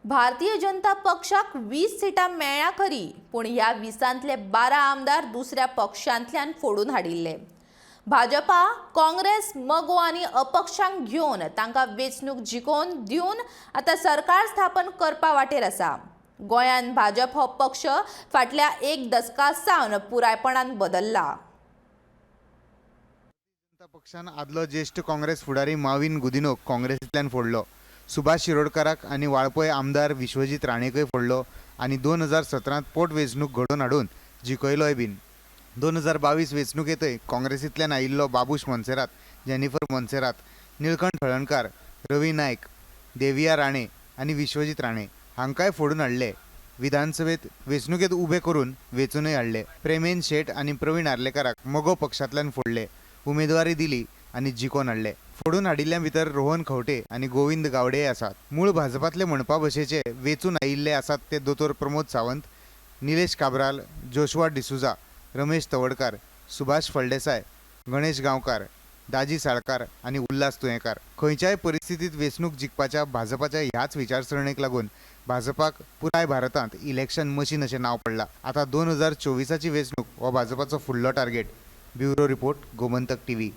भारतीय जनता पक्षाक 20 सिटां मेळ्ळ्या खरी, पूण ह्या 20तांतले 12 आमदार दुसऱ्या पक्षांतल्यान फोडून हाडिल्ले. भाजपा, काँग्रेस, मगो आनी अपक्षांक घेवन तांकां वेंचणूक जिखोवन दिवन आतां सरकार स्थापन करपा वाटेर आसा. गोंयांत भाजप हो पक्ष फाटल्या एक दसका सावन पुरायपणान बदल्ला. जनता पक्षान आदलो ज्येश्ठ काँग्रेस फुडारी माविन गुदिनोक काँग्रेसींतल्यान फोडलो. सुभाष शिरोडकाराक आनी वाळपय आमदार विश्वजीत राणेकय फोडलो आनी 2017त पोटवेंचणूक घडोवन हाडून जिखयलोय बीन. 2022 वेंचणुकेंतय काँग्रेसींतल्यान आयिल्लो बाबूश मोन्सेरात, जेनिफर मोन्सेरात, निळकंठ हळर्णकार, रवी नायक, देविया राणे आनी विश्वजीत राणे हांकांय फोडून हाडले. विधानसभेत वेंचणुकेंत उबे करून वेंचूनय हाडले. प्रेमेंद शेट आनी प्रवीण आर्लेकाराक मगो पक्षांतल्यान फोडले, उमेदवारी दिली आनी जिखोवन हाडले. फोडून हाडिल्ल्या भितर रोहन खंवटे आनी गोविंद गावडेय आसात. मूळ भाजपांतले म्हणपा भशेचे वेंचून आयिल्ले आसात ते दोतोर प्रमोद सावंत, निलेश काब्राल, जोशुआ डिसुजा, रमेश तवडकार, सुभाष फळदेसाय, गणेश गांवकार, दाजी साळकार आनी उल्हास तुयेंकार. खंयच्याय परिस्थितीत वेंचणूक जिखपाच्या भाजपाच्या ह्याच विचारसरणेक लागून भाजपाक पुराय भारतांत इलेक्शन मशीन अशें नांव पडलां. आतां 2024ची वेंचणूक हो भाजपाचो फुडलो target. Bureau report, Gomantak TV.